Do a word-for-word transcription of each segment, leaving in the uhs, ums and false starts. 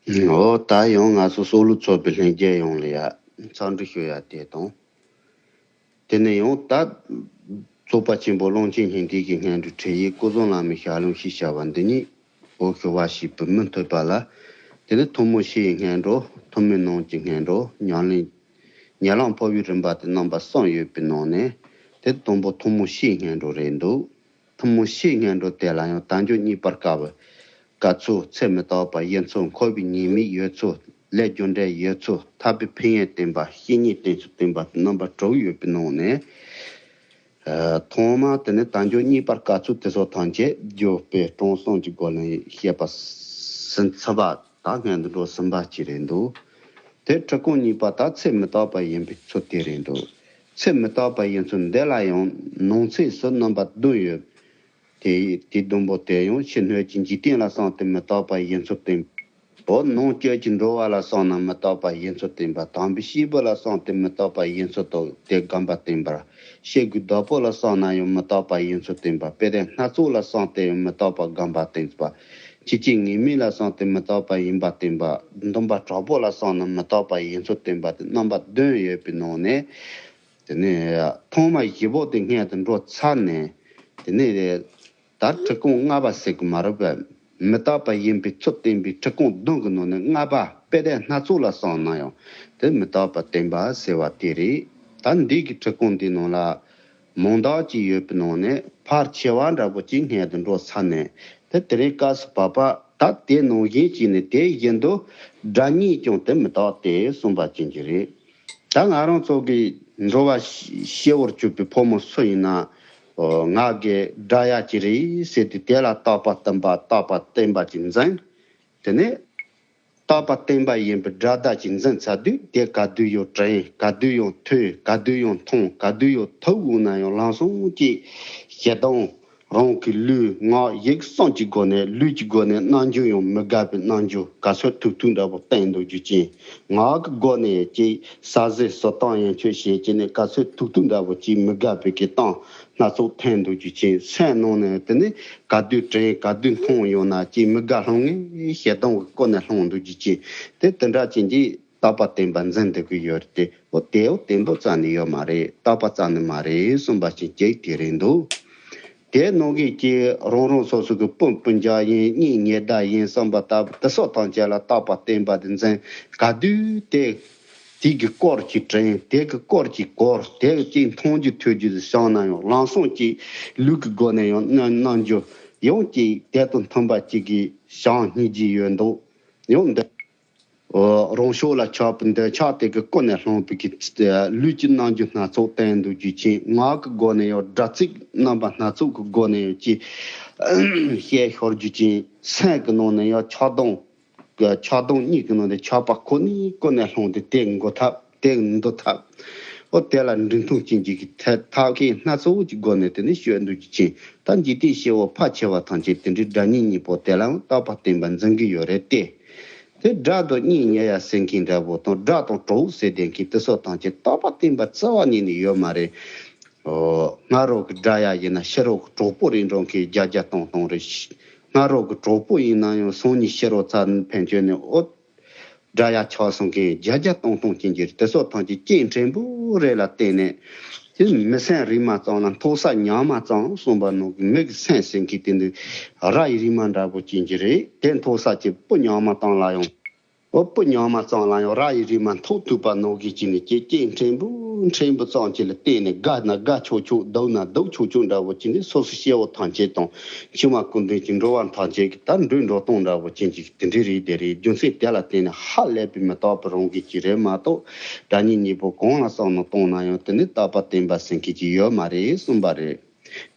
འོ་ད་ཡང་ང་ཚོ་སྲོག་བླུ་ཚོགས་པའི་ལྷན་རྒྱས་ཡོངས་ལ་ཡ་འཚམས་འདྲི་ཞུ་ཡ་དེ་དང་། དེ་ནས་ཡང་ད་རྫོགས་པ་ཆེན་པོ་ཀློང་ཆེན་སྙིང་ཐིག་གི་སྔོན་འགྲོའི་ཁྲིད་ཡིག་སྐུ་གསུམ་བླ་མའི་ཞལ་ལུང་ཞེས་བྱ་བ་འདི་ཉིད་འོ་ཞུ་བ་ཞེས་པའི་མུ་མཐུད་པ་ལ། དེ་ནས་ཐུན་མོང་སྤྱིའི་སྔོན་འགྲོ། ཐུན་མོང་ནང་གི་སྔོན་འགྲོ། ཉམས་ལེན། ཉམས་ལེན་འཕོ་བའི་རིམ་པ་དེ་རྣམ་པ་གསུམ་ཡོད་པའི་ནང་ནས། དེ་དང་པོ་ཐུན་མོང་སྤྱིའི་སྔོན་འགྲོ་རེད་འདུག་ཐུན་མོང་སྤྱིའི་སྔོན་འགྲོ་དེ་ལ་ཡང་དལ་འབྱོར་རྙེད་པར་དཀའ་བའི་དཀའ་ཚུལ། ཚེ་མི་རྟག་པ་ཡིན་ཚུལ། འཁོར་བའི་ཉེས་དམིགས་ཡོད་ཚུལ། ལས་རྒྱུ་འབྲས་ཡོད་ཚུལ། ཐར་པའི་ཕན་ཡོན་བསྟན་པ། བཤེས་གཉེན་བསྟེན་ཚུལ་བསྟན་པ་རྣམ་པ་དྲུག་ཡོད་པའི་ནང་ནས། ཨ། ཐོག་མ་དེ་ནི་དལ་འབྱོར་རྙེད་པར་དཀའ་ཚུལ་དེ་སོགས་ཐམས་ཅད་བརྗོད་པའི་གྲངས་གསུམ་གྱི་སྒོ་ནས་བཤད་པ་ཟིན་ཚར་བ་དང་། སྔོན་དུ་འགྲོ་ཟིན་པ་ཅིག་རེད་འདུག་དེ་ཁྲིད་སྐོང་གཉིས་པ་དག་ཚེ་མི་རྟག་པ་ཡིན་པའི་ཚུལ་དེ་རེད་འདུག་ཚེ་མི་རྟག་པ་ཡིན་ཚུལ་འདི་ལ་ཡང་ནང་གསེས་སུ་རྣམ་པ་བདུན་ཡོད། དེ་དེ་བདུན་པོ་དེ་ཡང་ཕྱི་སྣོད་ཀྱི་འཇིག་རྟེན་ལ་སོགས་ཏེ་མི་རྟག་པ་ཡིན་ཚུལ་བསྟན། འོ་ནང་བཅུད་ཀྱི་འགྲོ་བ་ལ་སོགས་ན་མི་རྟག་པ་ཡིན་ཚུལ་བསྟན་པ། དམ་པའི་སྐྱེས་བུ་ལ་སོགས་ཏེ་མི་རྟག་པ་ཡིན་ཚུལ་དང་དེ་སྒོམ་པ་བསྟན་པ། སྐྱེ་དགུའི་བདག་པོ་ལ་སོགས་ན་ཡང་མི་རྟག་པ་ཡིན་ཚུལ་བསྟན་པ། དཔེ་དེ་སྣ་ཚོགས་ལ་སོགས་ཏེ་ཡང་མི་རྟག་པ་སྒོམ་པ་བསྟན་པ། འཆི་བཅས་ངེས་མེད་ལ་སོགས་ཏེ་མི་རྟག་པ་ཡིན་པ་བསྟན་པ། འདུན་པ་དྲག་པོ་ལ་སོགས་ན་མི་རྟག་པ་ཡིན་ཚུལ་བསྟན་པ་དེ་རྣམ་པ་བདུན་ཡོད་པའི་ནང་ནས། དེ་ནས་ཐོག་མ་བཞི་པོ་དེ་སྔོན་དུ་འགྲོ་ཚར་ནས། དེ་ནས་ད་ཁྲིད་སྐོང་ལྔ་པ་ཟེར་གི་མ་རེད་པས། མི་རྟག་པ་ཡིན་པའི་ཚུལ་བསྟན་པའི་ཁྲིད་སྐོང་བདུན་གི་ནང་ནས་ལྔ་པ་དཔེ་དེ་སྣ་ཚོགས་ལ་སོགས་ན་ཡང་དེ་མི་རྟག་པ་བསྟན་པ་ཟེར་བ་དེ་རེད། ད་འདི་གི་ཁྲིད་སྐོང་འདི་ནང་ལ་མང་དག་ཅིག་ཡོད་པའི་ནང་ནས་ཕལ་ཆེ་བ་འདྲ་པོ་ཅིག་སྔོན་དུ་འགྲོ་ཚར་ནས། དེ་དེ་རིང་སྐབས་སུ་བབ་པ་ད་དེ་ནང་བཞིན་བྱས་ནས་དེ་བཞིན་དུ་སྒྲ་ཉིད་ཀྱང་དེ་མི་རྟག་སྟེ་གསུངས་པ་ཅན་གྱི་རེད། ད་ང་རང་ཚོ་གི་འགྲོ་བ་སྐྱེ་བོར་གྱུར་པའི་ཕོ་མོ་སུ་ཡིན་ན། ཨོ། ང་གི་དགྲ་ཡ་གཅིག་རེད་ཟེར་ཏེ་དེ་ལ་རྟག་པ་བསྟན་པ་རྟག་པ་བསྟན་པ་ཅིག་འཛིན། དེ་ནས་རྟག་པ་བསྟན་པ་ཡིན་པའི་དགྲ་ཟླ་ཅིག་འཛིན་ཚར་དུས་དེ་ག་དུས་ཡང་དྲན། ག་དུས་ཡང་ཐོས། ག་དུས་ཡང་མཐོང་། ག་དུས་ཡང་ཐུག་འོང་ན་ཡང་ལམ་སང་ཅིག་ཞེ་སྡང་རང་གི་ལུས་ངག་ཡིད་གསུམ་གྱི་སྒོ་ནས། ལུས་ཀྱི་སྒོ་ནས་རྣམ་འགྱུར་ཡང་མི་དགའ་བའི་རྣམ་འགྱུར་ག་ཚོད་ཐུག་ཐུག་འདྲ་པོ་བསྟན་འདུག་རྒྱུ་ཅན། ངག་གི་སྒོ་ནས་ཅིག་ཟ་ཟི་ཟོ་སྟངས་ཡན་ཆོད་བྱེད་ཀྱི་ནས་ག་ཚོད་ཐུག་ཐུག་འདྲ་པོ་ཅིག་མི་དགའ་བའི་གི་སྟངས་སྣ་ཚོགས་ཐོན་འདུག་རྒྱུ་ཅན། སེམས་ནང་ནས་དེ་ནི་ག་དུས་དྲན་ག་དུས་མཐོང་ཡོང་ན་ཅིག་མི་དགའ་སློང་ངེས་ཞེ་སྡང་གི་སྒོ་ནས་སློང་འདུག་རྒྱུ་ཅན། དེ་དེ་འདྲ་ཅན་གྱི་རྟག་པ་བརྟན་པ་འཛིན་འདུག་གི་ཡོད་རེད་དེ། འོ་དེའོ་བརྟན་པོ་རྩ་ནས་ཡོད་མ་རེད། རྟག་པ་རྩ་ནས་མ་རེད་གསུངས་པ་ཅིག་ཅིག་དེ་རེད་འདུག་དེ་ནང་གི་ཀྱི་རང་རང་སོ་སོ་གི་སྤུན་སྤུན་ཀྱག་ཡིན། གཉེན་ཉེ་ཟླ་ཡིན་བསམ་པ་ལྟ་བུ་དེ་སོགས་ཐམས་ཅད་ལ་རྟག་པ་བརྟན་པ་དེ་འཛིན། ག་དུས་དེ་དེ་གི་སྐོར་གྱི་དྲན། དེ་གི་སྐོར་གྱི་གོ་དེ་ཅིག་མཐོང་རྒྱུ་ཐོས་རྒྱུ་དེ་བྱུང་ན་ཡང་ལམ་སང་ཅིག་ལུས་ཀྱི་སྒོ་ནས་ཡང་རྣམ་རྣམ་འགྱུར་ཡང་ཅིག་དེ་དང་མཐུན་པ་ཅིག་གི་བྱུང་སྙིང་རྗེ་ཡོད་འདུག་ཡང་འདི། ཨོ། རང་ཕྱོགས་ལ་ཆགས་པའི་འདོད་ཆགས་དེ་གི་ཀུན་ནས་སློང་བའི་གི་ལུས་ཀྱི་རྣམ་འགྱུར་སྣ་ཚོགས་བསྟན་འདུག་རྒྱུ་ཅན། ངག་གི་སྒོ་ནས་ཡང་སྒྲ་ཚིག་རྣམ་པ་སྣ་ཚོགས་ཀྱི་སྒོ་ནས་ཡང་ཅིག་བཤད་ཤོར་རྒྱུ་ཅན། སེམས་ཀྱི་ནང་ནས་ཡང་ཆགས་སྡང་། ཆགས་སྡང་གཉིས་ཀྱི་ནང་ནས་ཆགས་པ་ཁོ་ནས་ཀུན་ནས་སློང་སྟེ་དེ་འགོ་ཐབས། དེ་འདུ་ཐབས། ཨོ་དེ་ལ་འབྲིང་ཐུང་ཅན་གྱི་ཐབས་མཁས་སྣ་ཚོགས་ཀྱི་སྒོ་ནས་དེ་ནས་བཤད་འདུག་རྒྱུ་ཅན། ད་འཇིག་རྟེན་སྐྱེ་བོ་ཕལ་ཆེ་བ་ཐམས་ཅད་དེ་འདྲའི་སྒྲ་ཉིད་གཉིས་པོ་དེ་ལའང་རྟག་པ་བརྟན་པ་འཛིན་གྱི་ཡོད་རེད་དེ། དེ་དགྲ་དང་གཉེན་ཉེ་ཡ་ཟེར་མཁན་འདྲ་པོ་དང་། དགྲ་དང་གྲོགས་ཟེར་བསྡད་མཁན་དེ་ཚོ་ཐམས་ཅད་རྟག་པ་བརྟན་པ་རྩ་བ་ཉིད་ནས་ཡོད་མ་རེད། ཨོ། སྔ་རོགས་ཀྱི་དགྲ་ཡ་ཡིན་ན་ཕྱི་རོགས་ཀྱི་གྲོགས་པོ་རེད་འགྲོ་མཁན་བརྒྱ་བརྒྱ་སྟོང་སྟོང་རེད། སྔ་རོགས་ཀྱི་གྲོགས་པོ་ཡིན་ན་ཡང་སང་ཉིན་ཕྱི་རོགས་ཚ་ཕན་ཆོད་ནས་ཨོ། དགྲ་ཡ་ཆགས་སོང་མཁན་བརྒྱ་བརྒྱ་སྟོང་སྟོང་ཅན་གྱི་རེད། དེ་ཚོ་ཐམས་ཅད་རྐྱེན་ཕྲན་བུ་རེ་ལ་བརྟེན་ནས། དེ་མི་སེམས་རིག་མ་ཙམ་ལ་མཐོ་ས་ཉག་མ་ཙམ་གསུངས་པ་ནང་གི་མི་གི་སེམས་ཟེར་མཁན་དེ་འདི་ར་ཡི་རིག་མ་འདྲ་པོ་ཅན་གྱི་རེད། དེ་མཐོ་ས་ཀྱི་སྤུ་ཉག་མ་ཙམ་ལ་ཡང་། འོ་སྤུ་ཉག་མ་ཙམ་ལ་ཡང་ར་ཡི་རིག་མ་མཐོ་ཐུབ་པ་ནང་གི་ཅིག་ནི་ཀྱེ་རྐྱེན་ཕྲན་བུ་ཕྲན་བུ་ཙམ་ཅིག་ལ་བརྟེན་ནས་དགའ་ན་དགའ་ཆོག་ཆོག་སྡུག་ན་སྡུག་ཆོག་ཆོག་འདྲ་པོ་ཅིག་ནི་སོ་སོ་སྐྱེ་བོ་ཐམས་ཅད་དང་འཆི་བ་ཀུན་ལྡན་གྱི་འགྲོ་བ་ཐམས་ཅད་ཀྱི་ད་འགྲོ་འགྲོ་སྟངས་འདྲ་པོ་ཅན་ཅིག་དེ་འདྲ་རེད་དེ་རེད། རྒྱུ་མཚན་དེ་ལ་བརྟེན་ནས་ཧ་ལས་པའི་མི་རྟག་པའི་རང་གི་ཅིག་རེད་མ་གཏོགས། དགྲ་གཉེན་གཉིས་པོ་གང་ལ་བསམ་ནས་བཏང་ན་ཡང་དེ་ནི་རྟག་པ་བརྟན་པ་ཟེར་མཁན་ཅིག་ཡོད་མ་རེད་གསུངས་པ་རེད།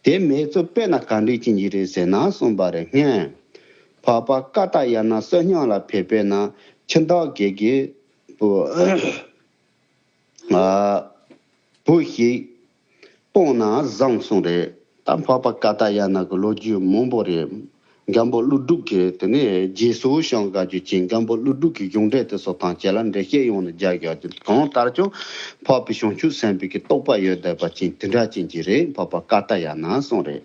དེ་མེད་ཚུལ་དཔེར་ན་ག་འདྲ་ཅན་ཅིག་རེད་ཟེར་ན་གསུངས་པ་རེད། སྔོན་འཕགས་པ་ཀ་ཏ་ཡ་ན་བསོད་སྙོམས་ལ་ཕེབས་པས་ན་ཁྱིམ་བདག་གིས་ཀྱི་བུ། ཨ། བུ་ཞིག་སྤངས་ན་བཟང་གསུངས་རེད། ད་འཕགས་པ་ཀ་ཏ་ཡ་ན་གི་ལོ་རྒྱུས་མང་པོ་རེད། མགོན་པོ་ཀླུ་སྒྲུབ་ཀྱི་དེ་ནས་རྗེས་སུ་བྱུང་དགའ་རྒྱུ་ཅན། མགོན་པོ་ཀླུ་སྒྲུབ་ཀྱི་གཞུང་འགྲེལ་དེ་ཚོ་ཐམས་ཅད་ལ་འགྲེལ་བཤད་ཡོང་ནས་རྒྱག་རྒྱག་རྒྱུ། གང་ལྟར་ཀྱང་འཕགས་པའི་བྱང་ཆུབ་སེམས་དཔའི་གི་རྟོགས་པ་ཡོད་བསྡད་པ་ཅན་དེ་འདྲ་ཅན་གྱི་རེད། འཕགས་པ་ཀ་ཏ་ཡ་ན་གསུངས་རེད།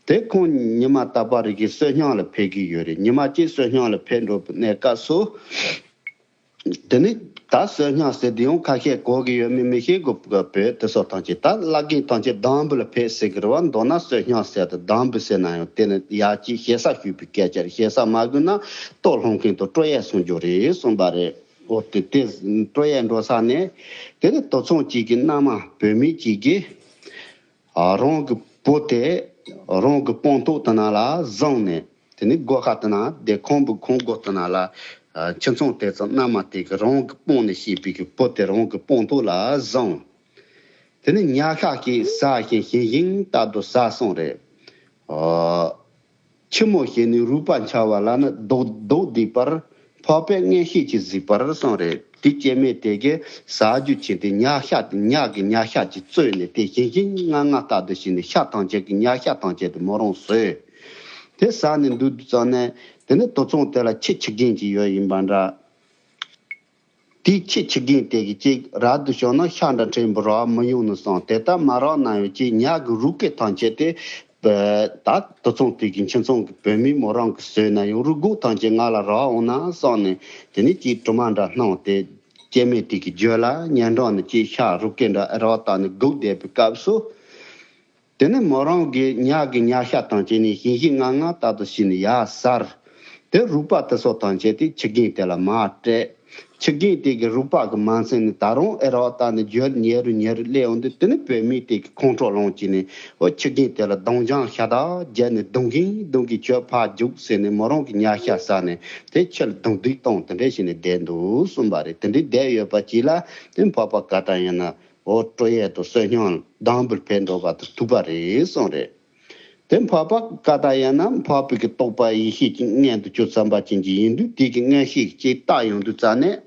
དེ་ཁོང་ཉི་མ་རྟག་པར་གི་བསོད་སྙོམས་ལ་ཕེབས་ཀྱི་ཡོད་རེད། ཉི་མ་གཅིག་བསོད་སྙོམས་ལ་ཕེབས་འགྲོ་བའི་གནས་སྐབས་སུ། དེ་ནི་ད་བསོད་སྙོམས་ཟེར་དེ་ཡང་ཁ་ཤས་གོ་གི་ཡོད་མེད་མི་ཤེས་གི། བོད་དེ་ཚོ་ཐམས་ཅད་ད་བླ་རྒན་ཐམས་ཅད་སྡོང་བུ་ལ་ཕེབས་ཟེར་གི་རེད་བ། མདོར་ན་བསོད་སྙོམས་ཟེར་དེ་སྡོང་བུ་ཟེར་ན་ཡང་དེ་ནི་ཡ་གཅིག་ཞེ་ས་ཞུས་པའི་སྐད་ཆ་རེད། ཞེ་ས་མ་དགོས་ན་ལྟོ་སློང་མཁན་དང་སྤྲོ་ཡས་སོང་རྒྱུ་རེད་གསུངས་པ་རེད། འོ་དེ་དེ་སྤྲོ་ཡས་འགྲོ་ས་ནས་དེ་ནི་དུད་ཚང་གཅིག་གི་མནའ་མ་བུད་མེད་གཅིག་གིས། ཨ། རང་གི་བུ་དེ་རང་གི་དཔང་ཐོག་དེ་ནང་ལ་བཟུང་ནས། དེ་ནི་སྒོ་ཁ་དེ་ནང་དེ་ཁང་བུ་ཁང་སྒོ་དེ་ནང་ལ། ཨ། ཁྱིམ་ཚང་དེ་ཚོ་མནའ་མ་དེ་གི་རང་གི་དཔང་ནས་བྱས་པའི་གི་བུ་དེ་རང་གི་དཔང་ཐོག་ལ་བཟུང་། དེ་ནི་ཉ་ཤ་གིས་ཟ་ཞིང་ཞིམ་ཞིམ་ལྟར་དུ་ཟ་སོང་རེད། ཨ། ཕྱི་མོ་ཞིག་ནི་རུས་པ་འཆའ་བ་ལ་ནི་སྡུག་སྡུག་བསྡུས་པར་འཕགས་པས་མངོན་ཤེས་ཀྱིས་གཟིགས་པར་གསུངས་རེད། དེ་སྐྱེ་དམན་དེ་གིས་ཟ་རྒྱུ་བྱས་ཏེ་ཉ་ཤ་དེ་ཉ་གི་ཉ་ཤ་གྱིས་བཙོས་ནས་དེ་ཞིམ་ཞིམ་མངར་མངར་ལྟར་དུ་བྱས་ནས་ཤ་ཐམས་ཅད་ཀྱི་ཉ་ཤ་ཐམས་ཅད་དེ་མོ་རང་ཟོས། དེ་ཟ་ནས་འདུག་དུས་ཙམ་ནས་དེ་ནི་དུད་ཚང་དེ་ལ་ཁྱི་ཁྱི་རྒན་ཅིག་ཡོད་ཡིན་པ་འདྲ། དེའི་ཁྱི་ཁྱི་རྒན་དེ་གིས་ཅིག་ར་དུ་ཤོར་ན་ཤ་འདྲ་ཕྲན་བུ་རག་མི་ཡོང་ནི་བསམ། དེ་ལྟར་མ་རག་ན་ཡང་ཅིག་ཉ་གི་རུས་སྐེ་ཐམས་ཅད་དེ། ད་དུད་ཚང་དེ་གི་ཁྱིམ་ཚང་གི་བུད་མེད་མོ་རང་གིས་ཟོས་ན་ཡང་རུས་སྒོ་ཐམས་ཅད་ང་ལ་རག་འོང་ན་བསམ་ནས་དེ་ནས་ཅིག་གྲིབ་མ་འདྲ་སྣོམ་སྟེ་སྐྱེ་དམན་དེ་གི་རྒྱབ་ལ་ཉལ་འགྲོ་ནས་ཅིག་ཤ་རུས་སྐེ་འདྲ་ཨེ་རག་བཏང་ནས་སྒུག་བསྡད་པའི་སྐབས་སུ། དེ་ནས་མོ་རང་གིས་ཉ་གི་ཉ་ཤ་དང་བཅས་ནས་ཞིམ་ཞིམ་མངར་མངར་ལྟར་དུ་བྱས་ནས་ཡར་ཟ། དེ་རུས་པ་དེ་ཚོ་དང་བཅས་ཏེ་ཁྱི་རྒན་དེ་ལ་མར་སྤྲད། ཁྱི་རྒན་དེ་གིས་རུས་པ་གིས་མ་ཚིམ་ནས་ད་རུང་ཨེ་རག་བཏང་ནས་རྒྱབ་ཉལ་རུ་ཉལ་རུ་སླེབས་ཡོང་དུས། དེ་ནས་བུད་མེད་དེ་གིས་ཁོང་ཁྲོ་ལངས་བྱས་ནས། འོ། ཁྱི་རྒན་དེ་ལ་རྡུང་རྐྱང་ཤ་སྟག་བརྒྱབ་ནས། རྡུང་གིན་རྡུང་གིན་ཁྱོད་ཕར་རྒྱུགས་ཟེར་ནས་མོ་རང་གི་ཉ་ཤ་ཟ་ནས་དེ་ཁྱི་ལ་རྡུང་རྡེག་བཏང་དེ་འདྲ་བྱས་ནས་བསྡད་འདུག་གསུངས་པ་རེད། དེ་འདྲ་བསྡད་ཡོད་པ་ཅིག་ལ་དེ་འཕགས་པ་ཀ་ཏ་ཡ་ན། འོ། སྤྲོ་ཡས་དང་བསོད་སྙོམས་སྡོང་བུར་ཕེབས་འགྲོ་བ་དང་ཐུག་པ་རེད་གསུངས་རེད། དེ་འཕགས་པ་ཀ་ཏ་ཡ་ན་འཕགས་པའི་གི་རྟོགས་པ་ཡེ་ཤེས་ཀྱི་མངོན་དུ་གྱུར་ཚར་བ་ཅན་གྱི་ཡིན་དུས། དེ་གི་མངོན་ཤེས་ཀྱིས་བལྟ་ཡོང་དུས་ཙ་ནས།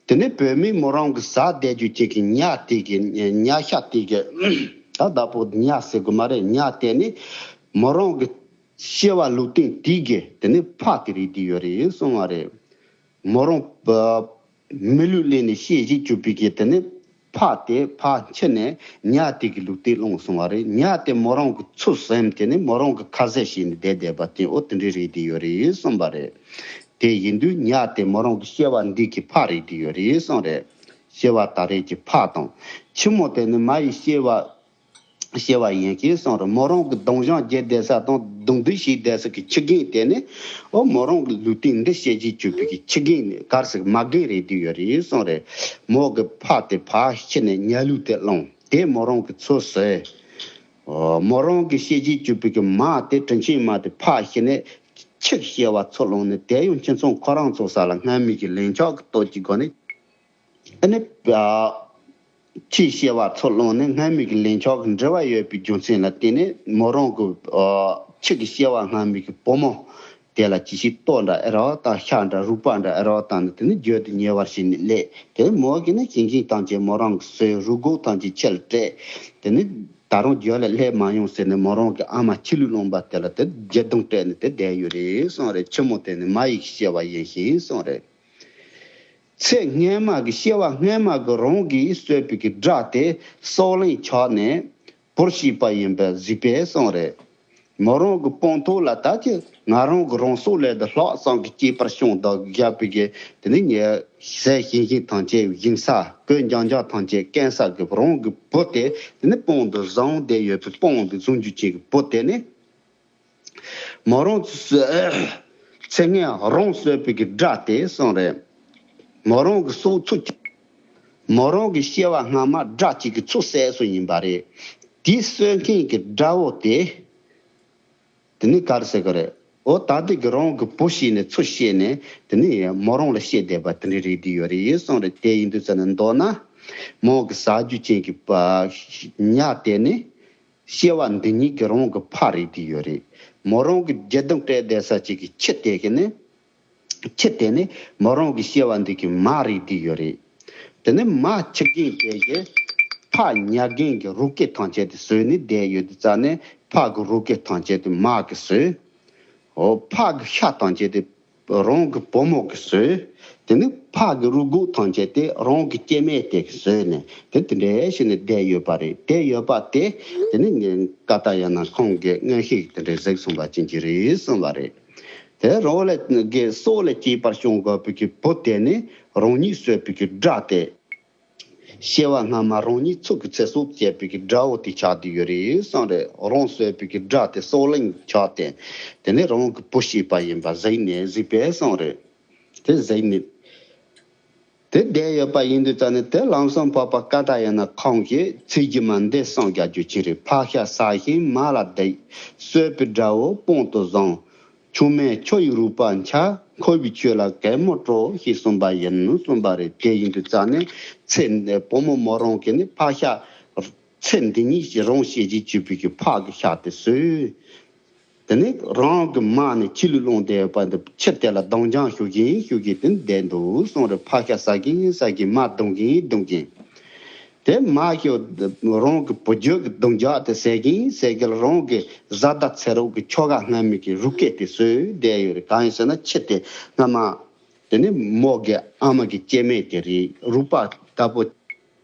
དེ་ནས་བུད་མེད་མོ་རང་གིས་ཟ་བསྡད་རྒྱུ་ཅིག་གི་ཉ་དེ་གི་ཉ་ཤ་དེ་གི། ད་བདག་པོ་ཉ་ཟེར་དགོས་མ་རེད། ཉ་དེ་ནི་མོ་རང་གི་སྐྱེ་བ་ལུས་རྟེན་དེ་གི་དེ་ནི་ཕ་དེ་རེད་དེ་ཡོད་རེད་གསུངས་པ་རེད། མོ་རང་མི་ལུས་ལེན་ནས་གཤེད་བཞིན་བཅུག་པའི་གི་དེ་ནི་ཕ་དེ་ཕར་འཁྱེར་ནས་ཉ་དེ་གི་ལུས་རྟེན་བླངས་སོང་བ་རེད། ཉ་དེ་མོ་རང་གི་ཚུལ་ཟིན། དེ་ནི་མོ་རང་གི་ཁ་ཟས་བྱས་ནས་བསྡད་བསྡད་པ་དེ། འོ། དེ་འདྲ་རེད་དེ་ཡོད་རེད་གསུངས་པ་རེད། དེ་ཡིན་དུས་ཉ་དེ་མོ་རང་གི་སྐྱེ་བ་འདི་གི་ཕ་རེད་དེ་ཡོད་རེད་གསུངས་རེད། སྐྱེ་བ་ད་རེས་ཀྱི་ཕ་དང་། ཕྱི་མོ་དེ་ནི་མ་ཡི་སྐྱེ་བ། སྐྱེ་བ་ཡིན་ཞེས་གསུངས་རེད། མོ་རང་གི་རྡུང་རྐྱང་བརྒྱབ་བསྡད་ས་དང་རྡུང་རྡེག་བྱས་བསྡད་ས་གི་ཁྱི་རྒན་དེ་ནི། འོ། མོ་རང་གི་ལུས་རྟེན་འདི་གཤེད་བཞིན་བཅུག་པའི་གི་ཁྱི་རྒན་ནི་ག་རེ་ཟེར། མ་རྒན་རེད་དེ་ཡོད་རེད་གསུངས་རེད། མོ་གི་ཕ་དེ་ཕར་འཁྱེར་ནས་ཉ་ལུས་དེ་བླངས། དེ་མོ་རང་གི་ཚུལ་ཟིན། འོ། མོ་རང་གི་གཤེད་བཞིན་བཅུག་པའི་གི་མ་དེ། དྲིན་ཆེན་མ་དེ་ཕར་འཁྱེར་ནས་ཁྱི་གི་སྐྱེ་བ་ཚུར་བླངས་ནས། དེ་ཡང་ཁྱིམ་ཚང་ཁོ་རང་ཚོ་ས་ལ་སྔ་མའི་གི་ལན་ཆགས་ཀྱི་སྟོབས་ཀྱི་སྒོ་ནས། ཨ་ནི། ཨ། ཁྱི་སྐྱེ་བ་ཚུར་བླངས་ནས་སྔ་མའི་གི་ལན་ཆགས་ཀྱི་འབྲེལ་བ་ཡོད་པའི་རྒྱུ་མཚན་ལ་བརྟེན་ནས། མོ་རང་གི། ཨ། ཁྱི་གི་སྐྱེ་བ་སྔ་མའི་གི་བུ་མོ་དེ་ལ་ཅི་ཞིག་ལྟོ་འདྲ་ཨེ་རག་དང་། ཤ་འདྲ་རུས་པ་འདྲ་ཨེ་རག་དང་ནི། དེ་ནི་རྒྱུ་དེ་ཉེ་བར་ཞིག་ནས་སླེབས། དེ་མོ་གིས་ནི་ཞིམ་ཞིམ་ཐམས་ཅད་མོ་རང་གིས་ཟོས། རུས་སྒོ་ཐམས་ཅད་ཁྱི་ལ་སྤྲད། དེ་ནི་ད་རུང་རྒྱུ་ལ་སླེབས་མ་ཡོང་ཟེར་ནས་མོ་རང་གི་ཨ་མ་ཁྱི་ལུས་བླངས་པ་དེ་ལ་དེ་རྒྱུ་རྡུང་སྤྲད་ནས་དེ་བསྡད་ཡོད་རེད་གསུངས་རེད། ཕྱི་མོ་དེ་ནི་མ་ཡི་གི་སྐྱེ་བ་ཡིན་ཞེས་གསུངས་རེད། ཚེ་སྔོན་མ་གི་སྐྱེ་བ་སྔོན་མ་གི་རང་གིས་གསོད་པའི་གི་དགྲ་དེ་སྲོག་ལན་ཆགས་ནས་བུར་སྐྱེས་པ་ཡིན་པར་གཟིགས་པས་གསུངས་རེད། མོ་རང་གི་དཔང་ཐོག་ལ་ད་ཅི་ང་རང་གི་རང་སྲོག་ལས་དེ་ལྷག་ཙམ་གྱི་གཅེས་པར་བྱུང་དང་བཞག་པའི་གི་དེ་ནི་ཉེ་ཟས་ཞིམ་ཞིམ་ཐམས་ཅད་བཞེངས་ས། གོས་འཇམ་འཇམ་ཐམས་ཅད་གྱོན་ས་གི་རང་གི་བུ་དེ། དེ་ནི་དཔང་དུ་བཟུང་བསྡད་ཡོད་པའི་དཔང་དུ་བཟུང་རྒྱུ་ཅན་གྱི་བུ་དེ་ནི། མོ་རང་ཚོ་ཚེ་སྔོན་རང་གསོད་པའི་གི་དགྲ་དེ་གསུངས་རེད། མོ་རང་གི་སྲོག་ཚུར། མོ་རང་གི་སྐྱེ་བ་སྔ་མ་དགྲ་གཅིག་གིས་ཚུར་བསད་སོང་ཡིན་པ་རེད། དེའི་གསོད་མཁན་གྱི་དགྲ་བོ་དེ། དེ་ནི་ག་རེ་ཟེར་གི་རེད། འོ། ད་དེ་གི་རང་གི་བུ་བྱས་ནས་ཚུར་བཤད་ནས། དེ་ནི་མོ་རང་ལ་བཤད་བསྡད་པ་དེ་འདྲ་རེད་དེ་ཡོད་རེད་གསུངས་རེད། དེ་ཡིན་དུས་ཙ་ན་མདོར་ན། མོ་གི་ཟ་རྒྱུ་ཅན་གྱི་ཉ་དེ་ནི། སྐྱེ་བ་འདི་ཉིད་ཀྱི་རང་གི་ཕ་རེད་དེ་ཡོད་རེད། མོ་རང་གི་རྒྱུ་རྡུང་སྤྲད་བསྡད་ས་ཅིག་གི་ཁྱི་དེ་གི་ནི། ཁྱི་དེ་ནི་མོ་རང་གི་སྐྱེ་བ་འདི་གི་མ་རེད་དེ་ཡོད་རེད། དེ་ནི་མ་ཁྱི་རྒན་དེ་གི་ཕ་ཉ་རྒན་གྱི་རུས་སྐེ་ཐམས་ཅད་དེ་ཟོས་ནས་བསྡད་ཡོད་དུས་ཙ་ནས། ཕ་གི་རུས་སྐེ་ཐམས་ཅད་དེ་མ་གིས་ཟོས། འོ། ཕ་གི་ཤ་ཐམས་ཅད་དེ་རང་གི་བུ་མོ་གིས་ཟོས། དེ་ནི་ཕག་གི་རུས་སྒོ་ཐམས་ཅད་དེ་རང་གི་སྐྱེ་དམན་དེ་གིས་ཟོས་ནས་དེ་དེ་འདྲ་བྱས་ནས་བསྡད་ཡོད་པ་རེད། བསྡད་ཡོད་པ་དེ་དེ་ནི་ཀ་ཏ་ཡ་ན་ཁོང་གིས་མངོན་ཤེས་དེ་འདྲ་གཟིགས་སོང་བ་ཅན་གྱི་རེད་གསུངས་པ་རེད། དེ་རང་ལས་ཀྱི་སྲོག་ལས་གཅེས་པར་བྱུང་དགོས་པའི་གི་བུ་དེ་ནི་རང་ཉིད་གསོད་པའི་གི་དགྲ་དེ། སྐྱེ་བ་སྔ་མ་རང་ཉིད་ཚུགས་ཀྱི་ཚེ་སྲོག་བཅད་པའི་གི་དགྲ་བོ་དེ་ཆགས་བསྡད་ཡོད་རེད་གསུངས་རེད། རང་གསོད་པའི་གི་དགྲ་དེ་སྲོག་ལན་ཆགས་ཏེ་དེ་ནི་རང་གི་བུ་བྱས་པ་ཡིན་པ་གཟིགས་ནས་གཟིགས་པས་གསུངས་རེད། དེ་གཟིགས་ནས་དེ་བསྡད་ཡོད་པ་ཡིན་དུས་ཙང་ནས་དེ་ལམ་སང་འཕགས་པ་ཀ་ཏ་ཡ་ན་ཁོང་གིས་ཚིག་རྗེས་མ་འདི་གསུངས་རྒྱག་རྒྱུ་ཅི་རེད། ཕག་ཤ་ཟ་ཞིང་མ་ལ་བརྡེག་གསོད་པའི་དགྲ་བོ་དཔང་དུ་བཟུང་། ཆུང་མས་ཁྱོ་ཡི་རུས་པ་འཆའ། འཁོར་བའི་ཆོས་ལ་གད་མོ་དཀྲོལ་ཞེས་གསུངས་པ་ཡིན་གསུངས་པ་རེད། དེ་ཡིན་དུས་ཙང་ནས་ཚེ་འདི་བུ་མོ་མོ་རང་གིས་ནི་ཕག་ཤ་ཚེ་འདི་ཉིད་ཀྱི་རང་བྱས་རྗེས་བྱས་པའི་གི་ཕག་གི་ཤ་དེ་ཟོས། དེ་ནས་རང་གི་མ་ནི་ཁྱི་ལུད་སློང་བསྡད་པ་འདི་ཕྱིར་དེ་ལ་སྡུག་ཅག་ཞུ་བཞིན་ཞུ་བཞིན་དེ་བསྡད་འདུག་གསུངས་རེད། ཕག་ཤ་ཟ་གིན་ཟ་གིན་མ་རྡུང་གིན་རྡུང་གིན། དེ་མ་ཁྱོད་རང་གི་བུ་རྒྱུད་ཀྱི་སྡུག་ཅག་དེ་ཟ་གིན་ཟ་གིན་རང་གི་བཟའ་ཟླ་ཚེ་རོགས་ཀྱི་ཁྱོ་ག་སྔ་མའི་གི་རུས་སྐལ་དེ་ཟོས་བསྡད་ཡོད་རེད། གང་ཡིན་ཟེར་ན་ཁྱི་དེ་སྔ་མ་དེ་ནི་མོ་གི་ཨ་མ་གི་སྐྱེ་དམན་དེ་རེད། རུས་པ་དག་པོ།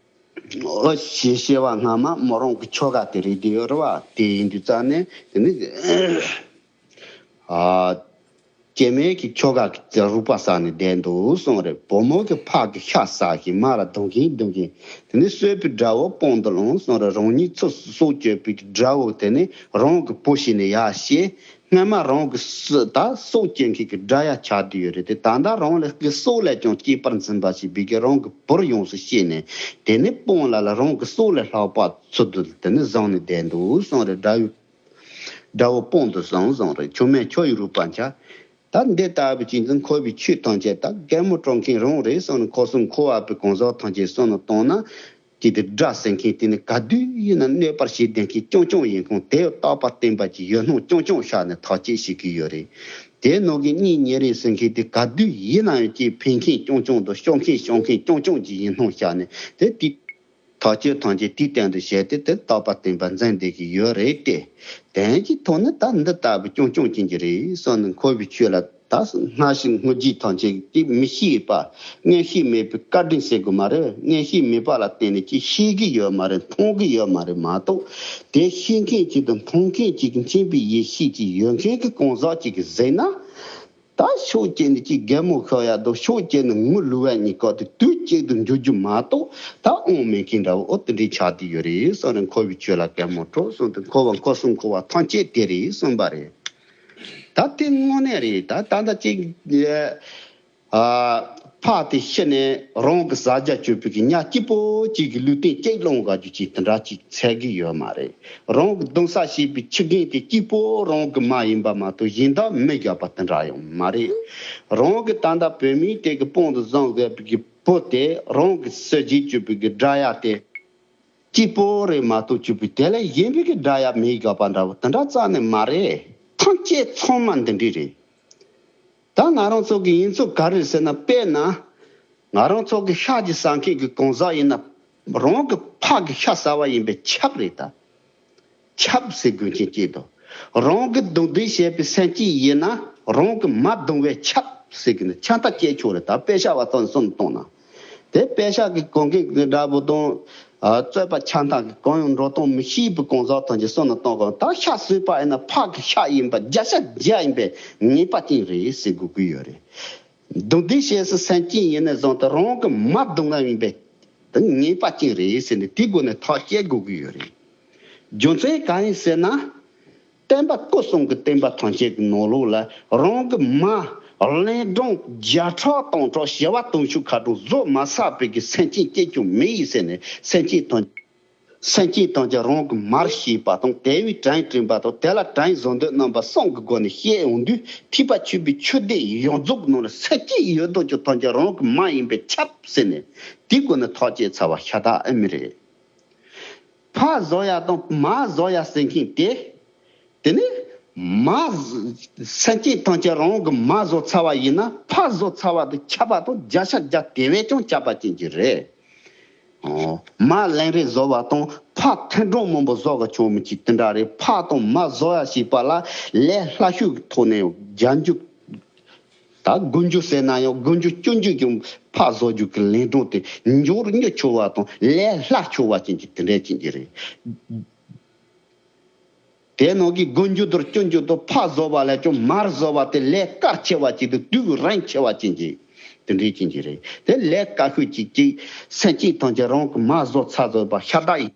ཨོ་ཞེས་སྐྱེ་བ་སྔ་མ་མོ་རང་གི་ཁྱོ་ག་དེ་རེད་དེ་ཡོད་རེད་བ། དེ་ཡིན་དུས་ཙང་ནས་དེ་ནི་ཨ། སྐྱེ་དམན་གྱི་ཁྱོ་ག་གི་རུས་པ་ཟ་ནས་བསྡད་འདུག་གསུངས་རེད། བུ་མོ་གི་ཕག་གི་ཤ་ཟ་གིན་མ་ལ་རྡུང་གིན་རྡུང་གིན། དེ་ནི་གསོད་པའི་དགྲ་བོ་དཔང་དུ་བླངས་གསུངས་རེད། རང་ཉིད་ཚུར་སྲོག་གཅོད་པའི་དགྲ་བོ་དེ་ནི་རང་གི་བུ་བྱས་ནས་ཡར་བཤད། སྔ་མ་རང་གི་སྲོག་ད་སྲོག་གཅོད་མཁན་གྱི་དགྲ་ཡ་ཆགས་བསྡད་ཡོད་རེད་དེ། ད་ལྟ་རང་ལས་ཀྱི་སྲོག་ལས་ཀྱང་གཅེས་པར་འཛིན་པ་ཞིག་བི་གི་རང་གི་བུར་ཡོངས་སུ་བཤད་ནས་དེ་ནི་དཔང་ལ་ལ་རང་གི་སྲོག་ལས་ལྷག་པ་ཚུལ་དུ་དེ་ནི་བཟུང་ནས་བསྡད་འདུག་གསུངས་རེད། དགྲ་བོ་དགྲ་བོ་དཔང་དུ་བཟུང་བཟུང་རེད། ཆུང་མས་ཁྱོ་ཡི་རུས་པ་འཆའ། ད་འདི་ལྟ་བུ་ཅིག་འཛིན་འཁོར་བའི་ཆོས་ཐམས་ཅད་ད་གད་མོ་དཀྲོལ་མཁན་རང་རེད་གསུངས་ནས་འཁོར་གསུམ་འཁོར་བ་པའི་གང་ཟག་ཐམས་ཅད་གསུམ་ལ་བཏང་ན། དེ་དེ་དགྲ་ཟེར་མཁན་དེ་ནི་ག་དུས་ཡིན་ན་གནོད་པར་བྱེད་བསྡད་མཁན་རྐྱང་རྐྱང་ཡིན་ཁུངས་དེ་རྟག་པ་བརྟན་པ་གྱི་ཡུལ་སྣང་རྐྱང་རྐྱང་ཤར་ནས་ཐག་གཅོད་བྱེད་ཀྱི་ཡོད་རེད། དེ་ནང་གི་གཉེན་ཉེ་རིང་ཟེར་མཁན་དེ་ག་དུས་ཡིན་ན་ཡང་ཅིག་ཕན་མཁན་རྐྱང་རྐྱང་དང་སྐྱོབ་མཁན་སྐྱོབ་མཁན་རྐྱང་རྐྱང་གྱི་ཡུལ་སྣང་ཤར་ནས་དེ་དེ་ཐག་གཅོད་ཐམས་ཅད་དེའི་སྟེང་དུ་བྱས་ཏེ་དེ་རྟག་པ་བརྟན་པ་འཛིན་བསྡད་ཀྱི་ཡོད་རེད་དེ། དོན་གྱི་ཐོག་ནས་ད་འདི་ལྟ་བུ་རྐྱང་རྐྱང་ཅན་གྱི་རེད་གསུངས་ནས་འཁོར་བའི་ཆོས་ལ། ད་སྔ་ཕྱི་སྔོན་རྗེས་ཐམས་ཅད་ཀྱིས་མི་ཤེས་པ། མངོན་ཤེས་མེད་པའི་བཀའ་དྲིན་ཟེར་དགོས་མ་རེད། མངོན་ཤེས་མེད་པ་ལ་བརྟེན་ནས་ཅིག་ཤེས་ཀྱི་ཡོད་མ་རེད། མཐོང་གི་ཡོད་མ་རེད་མ་གཏོགས། དེ་ཤེས་མཁན་ཅིག་དང་མཐོང་མཁན་ཅིག་གི་མཁྱེན་པའི་ཡེ་ཤེས་ཅིག་ཡོད་མཁན་གྱི་གང་ཟག་ཅིག་གིས་ཟེར་ན། ད་ཕྱོགས་གཅིག་ནས་ཅིག་གད་མོ་ཤོར་ཡ་དང་ཕྱོགས་གཅིག་ནས་ངུ་ལུ་བ་གཉིས་ཀ་དེ་དུས་གཅིག་ཏུ་འགྱུར་རྒྱུ་མ་གཏོགས་ད་དབང་མེད་མཁན་འདྲ་བོ་ཨོ་དེ་འདྲའི་ཆགས་བསྡད་ཡོད་རེད་གསུངས་ནས་འཁོར་བའི་ཆོས་ལ་གད་མོ་དཀྲོལ་གསུངས་ཏེ་འཁོར་བ་འཁོར་གསུམ་འཁོར་བ་ཐམས་ཅད་དེ་རེད་གསུངས་པ་རེད། ད་དེ་དངོས་གནས་རེད། ད་ད་ལྟ་ཅིག་ཨ་ཕག་དེ་ཤི་ནས་རང་གི་བཟའ་རྒྱ་གཅོད་པའི་གི་ཉ་སྐྱིད་པོ་ཅིག་གི་ལུས་རྟེན་ཅིག་སློང་དགའ་རྒྱུ་ཅིག་དེ་འདྲ་ཅིག་འཚལ་གི་ཡོད་མ་རེད། རང་གི་གདུང་ས་བྱས་པའི་ཁྱི་རྒན་དེ་སྐྱིད་པོ་རང་གི་མ་ཡིན་པ་མ་གཏོགས་གཞན་དག་མི་རྒྱག་པ་དེ་འདྲ་ཡང་མ་རེད། རང་གི་ད་ལྟ་བུད་མེད་དེ་གི་དཔང་དུ་བཟུང་དགོས་པའི་གི་བུ་དེ་རང་གི་གསོད་བྱེད་གཅོད་པའི་གི་དགྲ་ཡ་དེ། སྐྱིད་པོ་རེད་མ་གཏོགས་གཅིག་པུ་དེ་ལས་གཞན་པའི་གི་དགྲ་ཡ་མེད་དགོས་པ་འདྲ་བོ་དེ་འདྲ་རྩ་ནས་མ་རེད། ཐམས་ཅད་ཚང་མ་འདི་འདྲ་རེད། ད་ང་རང་ཚོ་གི་ཡིན་ཚུལ་ག་རེ་ཟེར་ན་དཔེར་ན། ང་རང་ཚོ་གི་ཤ་གི་ཟ་མཁན་གི་གང་ཟག་ཡིན་ན། རང་གི་ཕ་གི་ཤ་ཟ་བ་ཡིན་པས་ཁྱབ་རེད་ད། ཁྱབ་ཟེར་དགོས་ཀྱི་སྐད་དོ། རང་གི་རྡུང་རྡེག་བྱས་པའི་སེམས་ཅན་ཡིན་ན་རང་གི་མ་རྡུང་བས་ཁྱབ་ཟེར་གི་ནི་ཆ་ད་སྐྱེ་ཆོག་རེད། ད་དཔེ་ཤ་བ་ཙམ་གསུམ་བཏང་ན། དེ་དཔེ་ཤ་གི་གོང་གི་འདྲ་པོ་དང་། རྩོད་པ་ཆ་འཐག་གི་གང་ཡང་འགྲོ་སྟངས་མི་ཤེས་པའི་གང་ཟག་ཐམས་ཅད་གསུམ་ལ་གཏོང་གོ། ད་ཤ་ཟོས་པ་ཡིན་ན་ཕ་གི་ཤ་ཡིན་པ་བརྒྱ་ཆ་བརྒྱ་ཡིན་པས་ངེས་པ་ཅན་རེད་ཟེར་དགོས་ཀྱི་ཡོད་རེད། རྡུང་རྡེག་བྱས་སུ་སེམས་ཅན་ཡིན་ནས་བཟུང་སྟེ་རང་གི་མ་རྡུང་ན་ཡིན་པས། དེ་ངེས་པ་ཅན་རེད་ཟེར་ནས་དེའི་སྒོ་ནས་ཐག་བཅད་དགོས་ཀྱི་ཡོད་རེད། རྒྱུ་མཚན་གང་ཡིན་ཟེར་ན། བསྟན་པ་སྐུ་གསུམ་གྱི་བསྟན་པ་ཐམས་ཅད་ཀྱི་ནང་ལོགས་ལ་རང་གི་མ་གླིང་སྒྲུང་བརྒྱ་ཕྲག་སྟོང་ཕྲག་བྱེ་བ་དུང་ཕྱུར་ཁ་གྲངས་བཟོ་མ་ཚར་བའི་གི་སེམས་ཅན་སྐྱེ་རྒྱུ་མེད་ཡིན་ཟེར་ནས་སེམས་ཅན་ཐམས་སེམས་ཅན་ཐམས་ཅད་རང་གི་མར་ཤེས་པ་དང་དལ་བའི་དྲིན་དྲན་པ་དང་དེ་ལ་དྲིན་གཟོ་འདོད་རྣམ་པ་གསུམ་གྱི་སྒོ་ནས་བཤད་འོང་དུས་ཐེག་པ་ཆོས་པའི་ཆོས་སྡེ་ཡོངས་རྫོགས་ནང་ལ་སེམས་ཅན་ཡོད་དོ་ཅོག་ཐམས་ཅད་རང་གི་མ་ཡིན་པས་ཁྱབ་ཟེར་ནས་དེའི་སྒོ་ནས་ཐག་བཅད་ཚར་བ་ཤ་སྟག་ཨེ་མི་རེད། ཕ་བཟོ་ཡ་དང་མ་བཟོ་ཡ་ཟེར་མཁན་དེ། དེ་ནི་མ་བཟོ་སེམས་ཅན་ཐམས་ཅད་རང་གི་མ་བཟོ་ཚར་བ་ཡིན་ན་ཕ་བཟོ་ཚར་བ་དེ་ཁྱབ་པ་དང་བརྒྱ་ཆ་བརྒྱ་དེ་བས་ཀྱང་ཁྱབ་པ་ཅན་གྱི་རེད། ཨོ། མ་ལན་རེ་བཟོ་བ་དང་ཕ་ཐེངས་གྲངས་མང་པོ་བཟོ་ག་ཆོག་མི་གཅིག་དེ་འདྲ་རེད། ཕ་དང་མ་བཟོ་ཡ་ཞེས་པ་ལ་ལས་སླ་ཤོས་ཀྱི་ཐོག་ནས་རྒྱན་འཇུག་ད་དགུ་འགྱུར་ཟེར་ན་ཡང་དགུ་འགྱུར་བཅུ་འགྱུར་གྱི་ཕག་བཟོ་རྒྱུ་གི་ལན་གྲངས་དེ་འགྱུར་མྱུར་ཆོག་པ་དང་ལས་སླ་ཆོག་པ་ཅན་གྱི་དེ་འདྲའི་ཅན་གྱི་རེད། དེ་ནང་གི་དགུ་འགྱུར་དང་བཅུ་འགྱུར་དང་ཕག་བཟོ་བ་ལས་ཀྱང་མར་བཟོ་བ་དེ་ལས་དཀའ་ཆེ་བ་ཅིག་དང་དུས་རིང་ཆེ་བ་ཅན་གྱི་དེ་འདྲའི་ཅན་གྱི་རེད། དེ་ལས་དཀའ་ཤོས་ཅིག་ཅིག་སེམས་ཅན་ཐམས་ཅད་རང་གི་མ་བཟོ་ཚ་བཟོ་བ་ཤ་སྟག་ཡིན།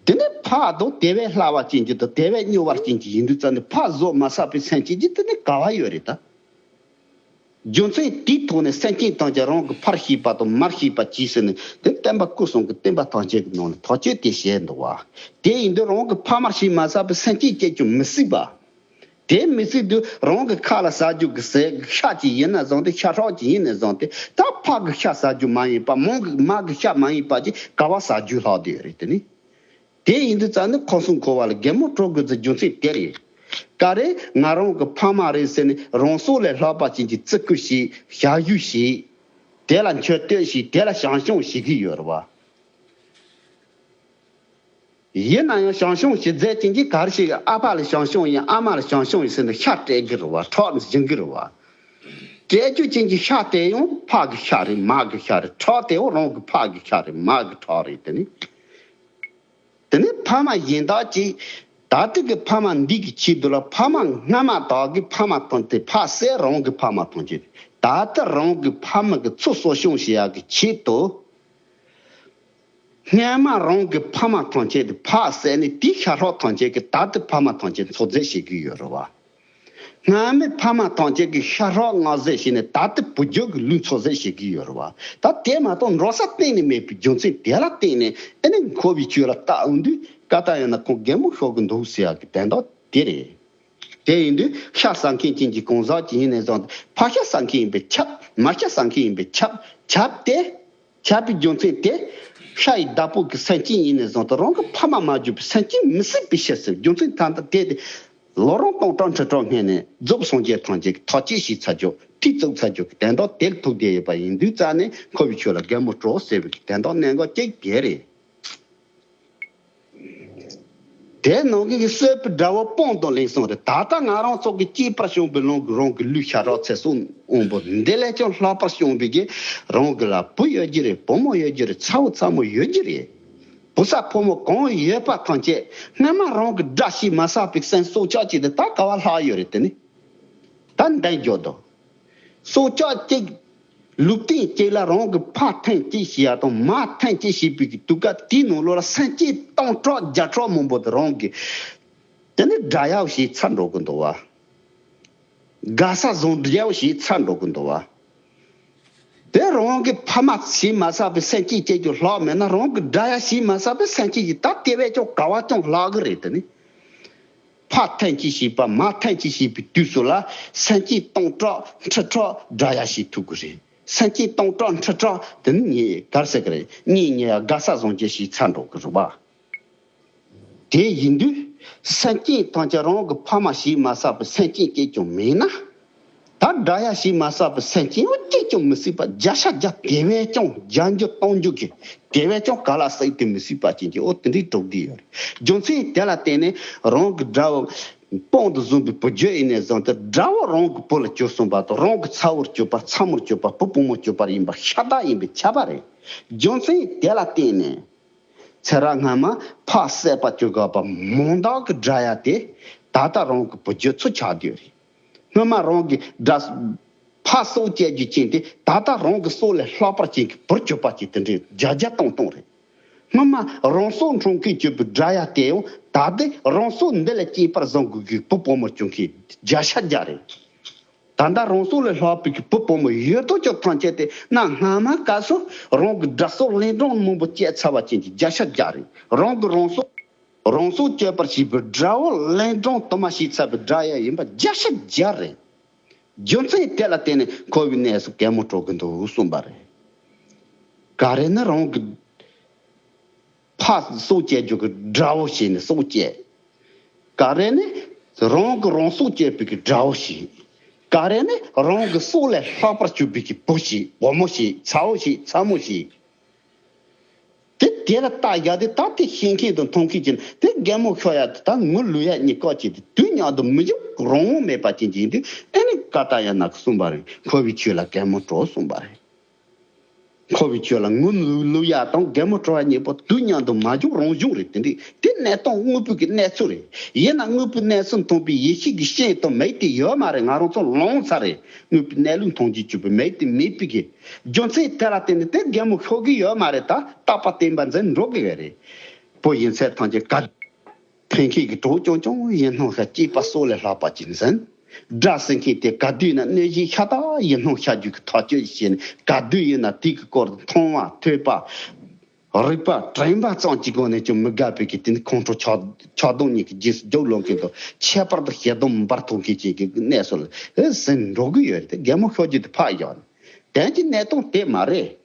དེ་ནས་ཕག་དང་དེ་བས་སླ་བ་ཅན་གྱི་དང་དེ་བས་སྙོམས་པ་ཅན་གྱི་ཡིན་དུས་ཙམ་ནས་ཕག་བཟོ་མ་ཚར་བའི་སེམས་ཅན་གྱི་དེ་ནས་ག་བ་ཡོད་རེད་ད། རྒྱུ་མཚན་དེའི་ཐོག་ནས་སེམས་ཅན་ཐམས་ཅད་རང་གི་ཕར་ཤེས་པ་དང་མར་ཤེས་པ་གྱིས་ཟེར་ནས་དེ་བསྟན་པ་སྐུ་གསུམ་གྱི་བསྟན་པ་ཐམས་ཅད་ཀྱི་ནང་ནས་ཐག་གཅོད་དེ་བྱས་འདུག་བ། དེ་ཡིན་དུས་རང་གི་ཕ་མར་ཤེས་མ་ཚར་བའི་སེམས་ཅན་སྐྱེ་ཀྱང་མི་སྲིད་པ། དེ་མི་སྲིད་དུས་རང་གི་ཁ་ལ་ཟ་རྒྱུ་གི་ཟས་ཤ་ཅིག་ཡིན་ན་བཟང་སྟེ་ཤ་ཁྲག་ཅིག་ཡིན་ན་བཟང་སྟེ་ད་ཕག་གི་ཤ་ཟ་རྒྱུ་མ་ཡིན་པ་མོ་གི་མ་གི་ཤ་མ་ཡིན་པ་ཅིག་ག་བ་ཟ་རྒྱུ་ལྷག་བསྡད་ཡོད་རེད་དེ་ནི། དེ་ཡིན་དུས་ཙམ་ནི་ཁམས་གསུམ་འཁོར་བ་ལ་གད་མོ་དཀྲོག་དགོས་ཚུལ་རྒྱུ་མཚན་དེ་རེད། ག་རེ་ང་རང་གི་ཕ་མ་རེད་ཟེར་ནས་རང་སྲོག་ལས་ལྷག་པ་ཅན་གྱི་བརྩི་བཀུར་བྱེད་ཞབས་ཞུ་བྱེད། དེ་ལ་མཆོད་བསྟོད་བྱེད་དེ་ལ་བྱམས་སྐྱོང་བྱེད་ཀྱི་ཡོད་རེད་བ། ཡིན་ན་ཡང་བྱམས་སྐྱོང་བྱེད་མཛད་ཅན་གྱི་ག་རེ་ཞིག་ཨ་ཕ་ལ་བྱམས་སྐྱོང་ཡིན་ཨ་མ་ལ་བྱམས་སྐྱོང་ཡིན་ཟེར་ནས་ཤ་སྤྲད་ཀྱི་རེད་བ་ཁྲག་འཇིང་གི་རེད་བ། སྤྲད་རྒྱུ་ཅན་གྱི་ཤ་དེ་ཡང་ཕག་གི་ཤ་རེད་མ་གི་ཤ་རེད་ཁྲག་དེ་ཡང་རང་གི་ཕ་གི་ཤ་རེད་མ་གི་ཁྲག་རེད་དེ་ནི། དེ་ནས་ཕ་མ་གཞན་དག་ཅིག་ད་ལྟ་གི་ཕ་མ་འདི་གི་ཆེད་དུ་ལ་ཕ་མ་སྔ་མ་དག་གི་ཕ་མ་དང་དེ་ཕ་སེ་རང་གི་ཕ་མ་ཐམས་ཅད་ད་ལྟ་རང་གི་ཕ་མ་གི་ཚུར་གསོ་སྐྱོང་བྱེད་ཡག་གི་ཆེད་དུ། སྔ་མ་རང་གི་ཕ་མ་ཐམས་ཅད་དེ་ཕ་སེ་ནི་དེའི་ཤ་ཁྲག་ཐམས་ཅད་ཀྱི་ད་ལྟ་ཕ་མ་ཐམས་ཅད་འཚོ་རྫས་བྱེད་ཀྱི་ཡོད་རེད་བ། སྔ་མའི་ཕ་མ་ཐམས་ཅད་ཀྱི་ཤ་ཁྲག་མངར་ཟས་བྱས་ནས་ད་ལྟ་བུ་རྒྱུད་ཀྱི་ལུས་འཚོ་ཟས་བྱེད་ཀྱི་ཡོད་རེད་བ། ད་དེ་མ་གཏོགས་འགྲོ་ས་གཏན་ནས་མེད་པའི་རྒྱུ་མཚན་དེ་ལ་བརྟེན་ནས་ཨེ་ནི་འཁོར་བའི་ཆོས་ལ་ལྟ་འོང་དུས་ཀ་ཏ་ཡང་ན་ཁོང་རྒན་མོ་ཤོར་གི་འདུག་ཟེར་ཡག་གི་དོན་དག་དེ་རེད། དེ་ཡིན་དུས་ཤ་ཟ་མཁན་ཅན་གྱི་གང་ཟག་ཅིག་ཡིན་ནས་བཟུང་སྟེ་ཕག་ཤ་ཟ་མཁན་ཡིན་པས་ཁྱབ་མ་ཤ་ཟ་མཁན་ཡིན་པས་ཁྱབ་ཁྱབ་སྟེ། ཁྱབ་པའི་རྒྱུ་མཚན་དེ། ཤ་ཡི་བདག་པོ་གི་སེམས་ཅན་ཡིན་ནས་བཟུང་སྟེ་རང་གི་ཕ་མ་མ་གྱུར་པའི་སེམས་ཅན་མི་སྲིད་པའི་ཕྱིར་ཟེར་རྒྱུ་མཚན་ད་ལྟ་དེ་དེ། ལོ་རིམ་སྟོང་ཕྲག་ཁྲི་ཕྲག་སྔོན་ནས་རྫོགས་སངས་རྒྱས་ཐམས་ཅད་ཀྱིས་ཐག་གཅོད་བྱས་ཚར་རྒྱུ་ཁྲིད་བཙུགས་ཚར་རྒྱུ་གི་དོན་དག་དེ་ལ་ཐུག་བསྡད་ཡོད་པ་ཡིན་དུས་རྩ་ནས་འཁོར་བའི་ཆོས་ལ་རྒན་མོ་གྲོགས་ཟེར་བའི་དོན་དག་གནད་འགག་གཅིག་དེ་རེད། དེ་ནང་གི་གསོད་པའི་དགྲ་བོ་དཔང་དུ་ལེན་སོང་རེད། ད་ལྟ་ང་རང་ཚོ་གི་གཅེས་པར་བྱུང་བའི་ལུང་གི་རང་གི་ལུས་ཤ་ཁྲག་ཚེ་སྲོག་དབང་པོ་འདི་ལས་ཀྱང་ལྷག་པར་བྱུང་བའི་གི་རང་གི་ལ་བུ་ཡོད་ཀྱི་རེད། བུ་མོ་ཡོད་ཀྱི་རེད། ཚ་བོ་ཚ་མོ་ཡོད་ཀྱི་རེད། བུ་ཚ་ཕོ་མོ་གང་ཡོད་པ་ཐམས་ཅད་སྔ་མ་རང་གི་དགྲ་ཞིག་མ་བསགས་པའི་སེམས་སྲོག་ཆགས་ཅིག་དེ་ད་ག་བ་ལྷག་ཡོད་རེད་དེ་ནི། ད་འདས་འགྱོ་དོ། སྲོག་ཆགས་གཅིག་ལུགས་མཐུན་གཅིག་ལ་རང་གི་ཕ་ཐེངས་གཅིག་ཤི་ཡ་དང་མ་ཐེངས་གཅིག་ཤི་བའི་གི་དུས་སྐབས་དེའི་ནང་ལོགས་ལ་སེམས་ཅན་སྟོང་ཕྲག་བརྒྱ་ཕྲག་མང་པོ་དེ་རང་གི་དེ་ནི་དགྲ་ཡག་ཞིག་ཚར་འགྲོ་གི་འདུག་བ། དགའ་ས་བཟང་དགྲ་ཡག་ཞིག་ཚར་འགྲོ་གི་འདུག་བ། དེ་རང་གི་ཕ་མ་ཤི་མ་ཚར་བའི་སེམས་ཅན་གཅིག་ཀྱང་ལྷག་མེད་ན་རང་གི་དགྲ་ཡག་ཤི་མ་ཚར་བའི་སེམས་ཅན་གྱི་ད་དེ་བས་ཀྱང་ག་བ་ཀྱང་ལྷག་གི་རེད་དེ་ནི། ཕ་ཐེངས་གཅིག་ཤི་བ་མ་ཐེངས་གཅིག་ཤི་བའི་དུས་སུ་ལ་སེམས་ཅན་སྟོང་ཕྲག་ཁྲི་ཕྲག་དགྲ་ཡག་ཤི་ཐུབ་ཀྱི་རེད། སེམས་ཅན་སྟོང་ཕྲག་ཁྲི་ཕྲག་དེ་ནི་ངས་གར་ཟེར་གི་རེད། ངས་ངས་ཡ་དགའ་ས་བཟང་རྒྱལ་ཞིག་ཚར་འགྲོ་གི་རེད་བ། དེ་ཡིན་དུས་སེམས་ཅན་ཐམས་ཅད་རང་གི་ཕ་མ་ཤི་མ་ཚར་བའི་སེམས་ཅན་གཅིག་ཀྱང་མེད་ན། ད་དགྲ་ཡག་ཤི་མ་ཚར་བའི་སེམས་ཅན་འོ་གཅིག་ཀྱང་མི་སྲིད་པ་བརྒྱ་ཆ་བརྒྱ་དེ་བས་ཀྱང་བརྒྱ་འགྱུར་སྟོང་འགྱུར་གྱི་དེ་བས་ཀྱང་ག་ལ་སྲིད་དེ་མི་སྲིད་པ་ཅན་གྱི་འོ་དེ་འདྲའི་གྲོགས་འདི་ཡོད་རེད། རྒྱུ་མཚན་དེ་ལ་བརྟེན་ནས་རང་གི་དགྲ་བོ་དཔང་དུ་བཟུང་བའི་བུ་རྒྱུད་ཡིན་ནས་བཟུང་སྟེ་དགྲ་བོ་རང་གི་བུ་ལ་གྱུར་སོང་བ་དང་རང་གི་ཚ་བོར་གྱུར་པ་ཚ་མོར་གྱུར་པ་བུ་བུ་མོར་གྱུར་པ་ཡིན་པ་ཤ་སྟག་ཡིན་པས་ཁྱབ་པ་རེད། རྒྱུ་མཚན་དེ་ལ་བརྟེན་ནས། ཚེ་རབས་སྔ་མ་ཕ་བསད་པ་གྱུར་དགོས་པ་མང་དག་གི་དགྲ་ཡག་དེ་ད་ལྟ་རང་གི་བུ་རྒྱུད་ཚུར་ཆགས་བསྡད་རེད། སྔོན་མ་རང་གི་དགྲ་ཕ་སྲོག་བཅད་རྒྱུ་ཅན་དེ་ད་ལྟ་རང་གི་སྲོག་ལས་ལྷག་པར་ཅན་གྱི་བུར་གྱུར་པ་ཅིག་དེ་འདྲའི་བརྒྱ་བརྒྱ་སྟོང་སྟོང་རེད། སྔོན་མ་རང་སྲོག་འཕྲོག་མཁན་གྱུར་པའི་དགྲ་ཡག་དེ་ཡང་ད་ལྟ་རང་སྲོག་འདི་ལས་གཅེས་པར་བཟུང་དགོས་ཀྱི་བུ་བུ་མོར་གྱུར་མཁན་བརྒྱ་ཆ་བརྒྱ་རེད། ད་ལྟ་རང་སྲོག་ལས་ལྷག་པའི་གི་བུ་བུ་མོ་ཡོད་དོ་ཅོག་ཐམས་ཅད་དེ་གནའ་སྔ་མ་སྐབས་སུ་རང་གི་དགྲ་སྲོག་ལན་གྲངས་མང་པོ་བཅད་ཚར་བ་ཅན་གྱི་བརྒྱ་ཆ་བརྒྱ་རེད། རང་གི་རང་སྲོག་རང་སྲོག་གཅོད་པར་བྱེད་པའི་དགྲ་བོ་ལན་གྲངས་དུ་མ་བྱས་ཚར་བའི་དགྲ་ཡག་ཡིན་པ་བརྒྱ་ཆ་བརྒྱ་རེད། རྒྱུ་མཚན་དེ་ལ་བརྟེན་ནས་འཁོར་བའི་གནས་སུ་གད་མོ་དཀྲོག་གི་འདུག་གསུངས་པ་རེད། ག་རེ་ནི་རང་གི་ཕ་སྲོག་བཅད་རྒྱུ་གི་དགྲ་བོ་བྱས་ནས་སྲོག་བཅད། ག་རེ་ནི་རང་གི་རང་སྲོག་བཅད་པའི་གི་དགྲ་བོ་བྱས། ག་རེ་ནི་རང་གི་སྲོག་ལས་ལྷག་པར་གྱུར་པའི་གི་བུ་བྱས་བུ་མོ་བྱས་ཚ་བོ་བྱས་ཚ་མོ་བྱས། དེ་དེ་ལ་ལྟ་ཡག་དེ་ད་དེ་ཤེས་མཁན་དང་མཐོང་མཁན་གྱི་དེ་རྒན་མོ་ཤོར་ཡག་དེ་ད་ངུ་ལུ་ཡག་གཉིས་ཀ་བྱས་ཏེ་དུས་མཉམ་དུ་མི་འཇུག་རང་དབང་མེད་པ་ཅན་གྱི་ཡིན་དུས། ཨེ་ནི་ཀ་ཏ་ཡ་ན་གསུངས་པ་རེད། འཁོར་བའི་ཆོས་ལ་རྒན་མོ་གྲོགས་གསུངས་པ་རེད། འཁོར་བའི་ཆོས་ལ་ངུ་ལུ་ལུ་ཡག་དང་རྒན་མོ་གྲོགས་ཡག་གཉིས་པོ་དུས་མཉམ་དུ་མ་འཇུག་རང་བྱུང་རེད། དེ་འདྲ་དེ་གནས་སྟངས་དངོས་པོའི་གི་གནས་ཚུལ་རེད། ཡིན་ན་དངོས་པོའི་གནས་ཚུལ་མཐོང་པའི་ཡེ་ཤེས་ཀྱི་ཤེས་དང་མེད་དེ་ཡོད་མ་རེད། ང་རང་ཚོ་ལོང་ཚར་རེད། དངོས་པོའི་གནས་ལུགས་མཐོང་རྒྱུ་བཅུག་པའི་མེད་དེ་མེད་པའི་གི་རྒྱུ་མཚན་དེ་ལ་བརྟེན་ནས་དེ་རྒན་མོ་ཤོར་གི་ཡོད་མ་རེད། ད་རྟག་པ་བརྟན་པ་འཛིན་འགྲོ་གི་ཡོད་རེད། བུ་ཡིན་ཚད་ཐམས་ཅད་ག་ཕན་མཁན་གྱི་གྲོགས་ཀྱང་ཀྱང་ཡིན་སྣང་ཤ་སྐྱེས་པ་སྲོག་ལས་ལྷག་པ་ཅིག་འཛིན། དགྲ་ཟིན་མཁན་དེ་ག་དུས་ན་གནོད་གཞིའི་ཤ་སྟག་ཡིན་སྣང་ཤ་རྒྱུད་ཀྱི་ཐག་གཅོད་བྱས་ནས་ག་དུས་ཡིན་ན་དེ་གི་སྐོར་མཐོང་བ་ཐོས་པ། རིག་པ་དྲན་པ་ཙམ་གྱི་སྒོ་ནས་ཀྱང་མི་དགའ་བའི་གི་དེ་ནི་ཁོང་ཁྲོ་ཆགས་ཆགས་སྡང་གཉིས་ཀྱི་རྗེས་སུ་རྒྱུག་ལོང་མཁན་དང་ཁྱད་པར་དུ་ཞེ་སྡང་འབར་ཐོན་མཁན་བཅས་ཀྱི་གནས་སུ་ལ་ཟིན་འགྲོ་གི་ཡོད་རེད། དེ་རྒན་མོ་ཤོར་རྒྱུ་དེ་ཕར་བཞག་ནས་དོན་གྱི་གནས་སྟངས་དེ་མ་རེད།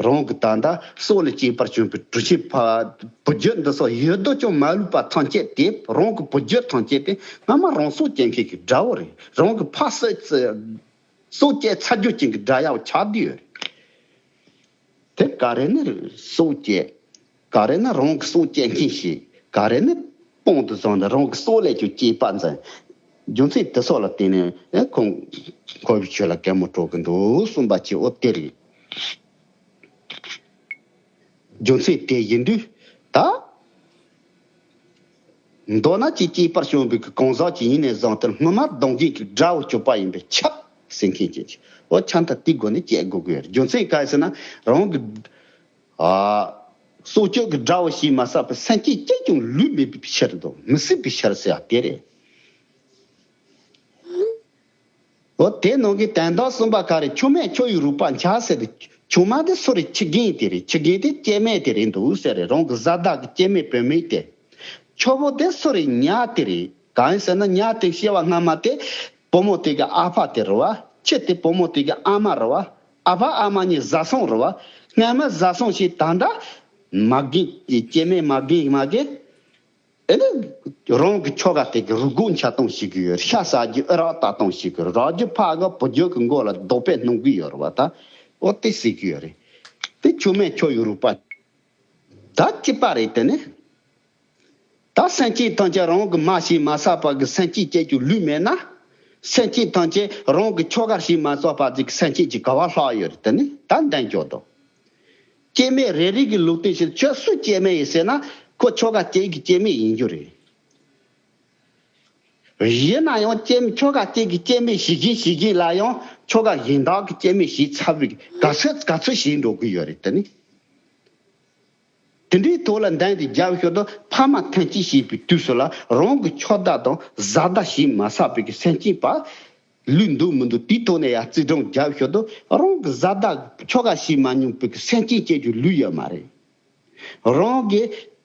རང་གི་ད་ལྟ་སྲོག་ལས་གཅེས་པར་བྱུང་བའི་གྲུ་ཆེན་ཕ་བུ་རྒྱུད་འདི་སོགས་ཡོད་དོ་ཅང་མ་ལུས་པ་ཐམས་ཅད་དེ། རང་གི་བུ་རྒྱུད་ཐམས་ཅད་དེ་སྔ་མ་རང་སྲོག་བཅད་མཁན་གྱི་དགྲ་བོ་རེད། རང་གི་ཕ་སྲོག་སྲོག་བཅད་ཚར་རྒྱུ་ཅན་གྱི་དགྲ་ཡག་ཆགས་བསྡད་ཡོད་རེད། དེ་ག་རེ་ནི་སྲོག་བཅད། ག་རེ་ནི་རང་གི་སྲོག་བཅད་མཁན་ཞིག་ག་རེ་ནི་དཔང་དུ་བཟུང་ནས་རང་གི་སྲོག་ལས་ཀྱང་གཅེས་པ་འཛིན། རྒྱུ་མཚན་དེ་སོགས་ལ་བརྟེན་ནས་ཁོང་འཁོར་བའི་ཆོས་ལ་རྒན་མོ་གྲོགས་ཀྱི་འདུག་གསུངས་པ་ཅིག་འོ་དེ་རེད། རྒྱུ་མཚན་དེ་ཡིན་དུས་ད། མདོར་ན་ཅིག་གཅེས་པར་བྱུང་བའི་གང་ཟག་ཅིག་ཡིན་ནས་བཟུང་སྟེ་སྔོན་མ་སྡུག་བསྔལ་གྱི་དགྲ་བོ་གྱུར་པ་ཡིན་པས་ཁྱབ་ཟེར་མཁན་ཅིག་འོ་ཆ་མཐུན་དེའི་སྒོ་ནས་བྱེད་དགོས་ཀྱི་ཡོད། རྒྱུ་མཚན་གང་ཡིན་ཟེར་ན་རང་གི་ཨ། སྲོག་གཅོད་ཀྱི་དགྲ་བོ་ཞེས་མ་བསགས་པའི་སེམས་ཅན་གཅིག་ཀྱང་ལུས་མེད་པའི་ཕྱིར་དང་མི་སྲིད་པའི་ཕྱིར་ཟེར་ཡ་དེ་རེད། འོ་དེ་ནང་གི་དོན་དག་གསུམ་པ་ག་རེ། ཆུང་མས་ཁྱོ་ཡི་རུས་པ་འཆའ་ཟེར་ཏེ། ཆུང་མ་དེ་སུ་རེད། ཁྱི་རྒན་དེ་རེད། ཁྱི་རྒན་དེ་སྐྱེ་དམན་དེ་རེད་འདུག་ཟེར་རེད། རང་གི་བཟའ་ཟླ་གི་སྐྱེ་དམན་བུད་མེད་དེ། ཁྱོ་བོ་དེ་སུ་རེད། ཉ་དེ་རེད། གང་ཡིན་ཟེར་ན་ཉ་དེ་སྐྱེ་བ་སྔ་མ་དེ་བུ་མོ་དེ་གི་ཨ་ཕ་དེ་རེད་བ། ཁྱི་དེ་བུ་མོ་དེ་གི་ཨ་མ་རེད་བ། ཨ་ཕ་ཨ་མ་གཉིས་བཟའ་ཚང་རེད་བ། སྔ་མ་བཟའ་ཚང་ཞིག་ད་ལྟ་མ་རྒན་སྐྱེ་དམན་མ་རྒན་མ་རྒན། ཨེ་ནི་རང་གི་ཁྱོ་ག་དེ་གི་རུས་གོག་འཆའ་སྟངས་ཤེས་ཀྱི་ཡོད་རེད། ཤ་ཟ་རྒྱུ་ཨེ་རག་ལྟ་སྟངས་ཤེས་ཀྱི་ཡོད་རེད། རོགས་རྒྱུ་ཕ་གི་བུ་རྒྱུད་ཀྱི་མགོ་ལ་རྡོག་པས་སྣུན་གྱི་ཡོད་རེད་བ། ད་འོ་དེ་ཤེས་ཀྱི་ཡོད་རེད། དེ་ཆུང་མས་ཁྱོ་ཡི་རུས་པ། ད་གཅིག་པ་རེད། དེ་ནི་ད་སེམས་ཅན་ཐམས་ཅད་རང་གི་མ་ཞེས་མ་བསགས་པ་གི་སེམས་ཅན་སྐྱེ་རྒྱུ་ལུས་མེད་ན། སེམས་ཅན་ཐམས་ཅད་རང་གི་ཁྱོ་ག་ཞེས་མ་བསགས་པ་ཅིག་སེམས་ཅན་གྱི་ག་བ་ལྷག་ཡོད་རེད། དེ་ནི་ད་འདོན་ཆོག་དོ། སྐྱེ་དམན་རེ་རེ་གི་ལུགས་བསྟན་ཕྱིར་ཁྱོད་སུ་སྐྱེ་དམན་ཡིན་ཟེར་ན་ཁོ་ཁྱོ་ག་སྐྱེ་གི་སྐྱེ་དམན་ཡིན་རྒྱུ་རེད། ཡིན་ན་ཡང་སྐྱེ་ཁྱོ་ག་སྐྱེ་གི་སྐྱེ་དམན་ཞིག་གིན་ཞིག་གིན་ལ་ཡང་ཁྱོ་ག་གཞན་དག་གི་སྐྱེ་དམན་ཞིག་ཚར་བའི་ག་ཚོད་ག་ཚོད་ཞིག་འགྲོ་གི་ཡོད་རེད། དེ་ནི་དེ་འདྲའི་ཐོག་ལ་འདན་དེ་རྒྱབ་ཤོར་དུ་ཕ་མ་ཐམས་ཅད་ཤེས་པའི་དུས་སུ་ལ་རང་གི་ཁྱོ་ག་དང་བཟའ་ཟླ་ཞེས་མ་བསགས་པའི་གི་སེམས་ཅན་པ། ལུས་འདུག་མི་འདུག་དེའི་ཐོག་ནས་ཡང་བརྩི་སྒྲུང་རྒྱབ་ཤོར་དུ་རང་གི་བཟའ་ཟླ་ཁྱོ་ག་ཞེས་མ་མྱོང་པའི་གི་སེམས་ཅན་སྐྱེ་རྒྱུ་ལུས་ཡོད་མ་རེད། རང་གི་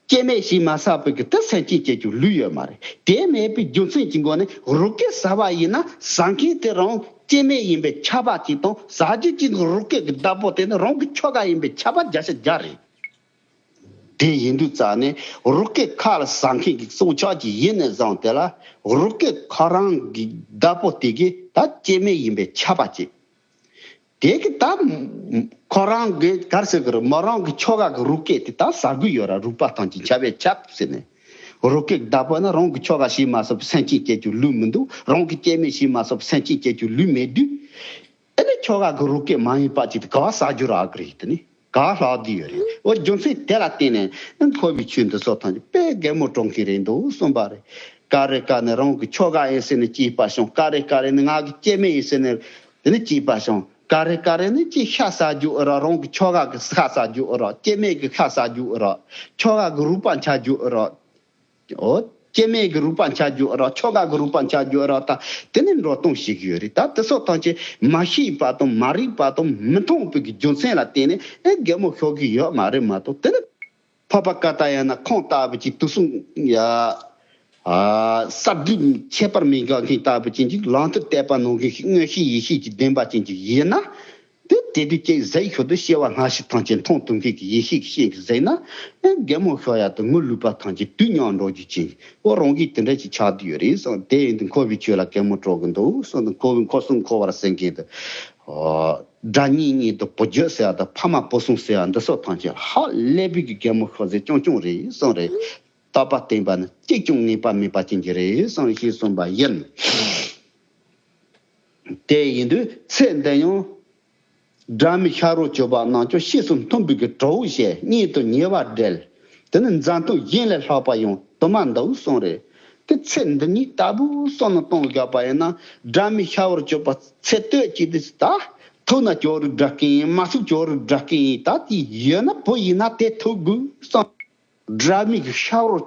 སྐྱེ་དམན་ཞེས་མ་བསགས་པའི་གི་དེ་སེམས་ཅན་སྐྱེ་རྒྱུ་ལུས་ཡོད་མ་རེད། དེ་མེད་པའི་རྒྱུ་མཚན་གྱི་སྒོ་ནས་རུས་སྐལ་ཟ་བ་ཡིན་ན་ཟ་མཁན་དེ་རང་སྐྱེ་དམན་ཡིན་པའི་ཁྱབ་པ་གཅིག་དང་ཟ་རྒྱུ་གཅིག་གི་རུས་སྐལ་གྱི་བདག་པོ་དེ་ནི་རང་གི་ཁྱོ་ག་ཡིན་པའི་ཁྱབ་པ་བརྒྱ་ཆ་བརྒྱ་རེད། དེ་ཡིན་དུས་ཙང་ནས་རུས་སྐལ་ཁ་ལ་ཟ་མཁན་གྱི་སྲོག་ཆགས་ཀྱི་ཡིན་ནས་བཟུང་དེ་ལ་རུས་སྐལ་ཁོ་རང་གི་བདག་པོ་དེ་གིས་ད་སྐྱེ་དམན་ཡིན་པའི་ཁྱབ་པ་བྱེད། དེ་གི་ད་ཁོ་རང་གི་གར་ཟེར་གི་རེད། མོ་རང་གི་ཁྱོ་ག་གི་རུས་སྐལ་དེ་ད་ཟ་དགོས་ཡོད་ར། རུས་པ་ཐམས་ཅད་འཆའ་བས་ཁྱབ་ཟེར་ནས། རུས་སྐལ་བདག་པོ་ན་རང་གི་ཁྱོ་ག་ཞེས་མ་བསགས་པའི་སེམས་ཅན་སྐྱེ་རྒྱུ་ལུས་མི་འདུག་རང་གི་སྐྱེ་དམན་ཞེས་མ་བསགས་པའི་སེམས་ཅན་སྐྱེ་རྒྱུ་ལུས་མེད་དུས། ཨེ་ནི་ཁྱོ་ག་གི་རུས་སྐལ་མ་ཡིན་པ་ཅིག་དེ་ག་བ་ཟ་རྒྱུ་རག་གི་རེད། དེ་ནི་ག་བ་ལྷག་བསྡད་ཡོད་རེད། འོ་རྒྱུ་མཚན་དེ་ལ་བརྟེན་ནས་འཁོར་བའི་ཆོས་འདི་ཚོ་ཐམས་ཅད་དཔེ་རྒན་མོ་གྲོངས་མཁན་རེད་འདུག་གསུངས་པ་རེད། ཀ་རེ་ཀ་ནས་རང་གི་ཁྱོ་ག་ཡིན་ཟེར་ནས་གཅེས་པ་བྱུང་། ཀ་རེ་ཀ་རེ་ནས་ང་གི་སྐྱེ་དམན་ཡིན་ཟེར་ནས་དེ་ནས་གཅེས་པ་བྱུང་། ཀ་རེ་ཀ་རེ་ནས་ཅིག་ཤ་ཟ་རྒྱུ་ཨེ་རག་རང་གི་ཁྱོ་ག་གི་ཤ་ཟ་རྒྱུ་ཨེ་རག་སྐྱེ་དམན་གི་ཤ་ཟ་རྒྱུ་ཨེ་རག་ཁྱོ་ག་གི་རུས་པ་འཆའ་རྒྱུ་ཨེ་རག་འོ། སྐྱེ་དམན་གྱི་རུས་པ་འཆའ་རྒྱུ་ར། ཁྱོ་ག་གི་རུས་པ་འཆའ་རྒྱུ་ར། ད་དེ་ནི་འགྲོ་སྟངས་ཤིག་ཡོད་རེད། ད་དེ་ཚོ་ཐམས་ཅད་མ་ཤེས་པ་དང་མ་རིག་པ་དང་མི་མཐོང་བའི་གི་རྒྱུ་མཚན་ལ་བརྟེན་ནས་ཨེ་རྒན་མོ་ཤོར་གི་ཡོད་མ་རེད་མ་གཏོགས། དེ་ནི་འཕགས་པ་ཀ་ཏ་ཡ་ན་ཁོང་ལྟ་བུ་ཅིག་དུག་གསུམ་ཡ་ཨ་ས་བདུད་ཁྱད་པར་མི་འགག་མཁན་ལྟ་བུ་ཅན་ཅིག་ལང་ཐུར་བལྟས་པ་ནང་བཞིན་ཞིག་མངོན་ཤེས་ཡེ་ཤེས་ཀྱི་ལྡན་པ་ཅན་ཅིག་ཡིན་ན། དེ་དེ་དུས་ཅིག་ཟེར་ཤོར་དུས་སྐྱེ་བ་སྔ་ཕྱི་ཐམས་ཅད་མཐོང་ཐུབ་མཁན་གྱི་ཡེ་ཤེས་ཀྱི་སྤྱན་གྱིས་གཟིགས་ན། ཨེ་རྒན་མོ་ཤོར་ཡག་དང་ངུ་ལུས་པ་ཐམས་ཅད་དུས་མཉམ་འགྲོ་རྒྱུ་ཅན། ཨོ་རང་གིས་དེ་འདྲ་ཅིག་ཆགས་བསྡད་ཡོད་རེད་གསུངས། དེ་ཡིན་དུས་འཁོར་བའི་ཆོས་ལ་རྒན་མོ་གྲོགས་ཀྱི་འདུག་གསུངས་དུས། འཁོར་བའི་འཁོར་གསུམ་འཁོར་བར་སེམས་ཀྱི་འདུག་དགྲ་གཉེན་གཉིས་དང་བུ་རྒྱུད་ཟེར་བ་དང་ཕ་མ་བུ་སྲིང་ཟེར་བ་འདི་སོགས་ཐམས་ཅད་ཧ་ལས་པའི་གི་གད་མོ་ཤོར་ཟེར་རྐྱང་རྐྱང་རེད་གསུངས་རེད། རྟག་པ་བརྟན་པ་ནི་གཅིག་ཀྱང་ངེས་པ་མེད་པ་ཅན་གྱི་རེད་གསུངས་ཞེས་གསུངས་པ་ཡིན། དེ་ཡིན་དུས་ཚེ་འདི་ཡང་སྒྲ་མི་ཤ་རོ་གཅོད་པ་རྣམས་ཀྱང་ཤེས་སུ་མཐུན་པའི་གི་གྲོགས་བྱས་གཉེན་དུ་ཉེ་བར་འབྲེལ། དེ་ནི་མཛའ་མཐུན་གཞན་ལས་ལྷག་པ་ཡང་དུ་མ་འདུག་གསུངས་རེད། དེ་ཚེ་འདི་ཉིད་ལྟ་བུ་བསམ་བློ་གཏོང་དགོས་པ་ཡིན་ན་སྒྲ་མི་ཤ་རོ་གཅོད་པ་ཚེ་སྟོད་ཀྱི་དེ་ད་ཐུག་ན་ཅོག་རིགས་འདྲ་གིན་ཡིན། མ་ཐུག་ཅོག་རིགས་འདྲ་གིན་ཡིན། ད་དེ་ཡོད་ན་བུ་ཡིན་ན་དེ་ཐུག་དགོས་བསམ། སྒྲ་མི་གི་ཤ་རོ་གཅོད།